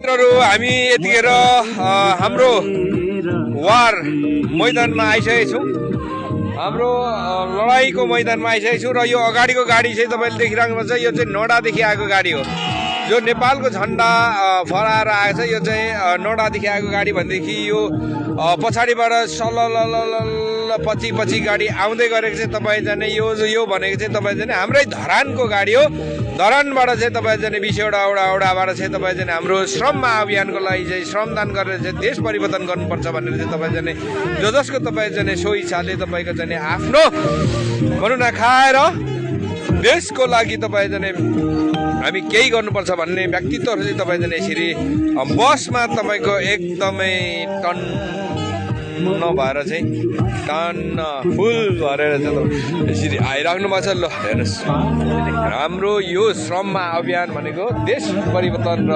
हामी यतिखेर हाम्रो वार मैदानमा आइसकेका छौँ। हाम्रो लडाईँको मैदानमा आइसकेको छु र यो अगाडिको गाडी चाहिँ तपाईँले देखिराख्नुहुन्छ, यो चाहिँ नोडादेखि आएको गाडी हो। जो नेपालको झन्डा फहराएर आएको छ, यो चाहिँ नोडादेखि आएको गाडी भनेदेखि यो पछाडिबाट पछि गाडी आउँदै गरेको चाहिँ तपाईँ जाने यो भनेको चाहिँ तपाईँ जाने हाम्रै धरानको गाडी हो। धरानबाट चाहिँ तपाईँ जाने 20वटाबाट चाहिँ तपाईँ जाने हाम्रो श्रम महाअभियानको लागि चाहिँ श्रमदान गरेर चाहिँ देश परिवर्तन गर्नुपर्छ भनेर चाहिँ तपाईँ जाने जसको तपाईँ जाने सो इच्छाले तपाईँको जाने आफ्नो भनौँ न खाएर देशको लागि तपाईँ जाने हामी केही गर्नुपर्छ भन्ने व्यक्तित्वहरू चाहिँ तपाईँ जाने यसरी बसमा तपाईँको एकदमै टन्न भएर चाहिँ टन्न फुल भरेर चाहिँ यसरी आइराख्नु भएको छ। ल हेर्नुहोस्, हाम्रो यो श्रममा अभियान भनेको देश परिवर्तन र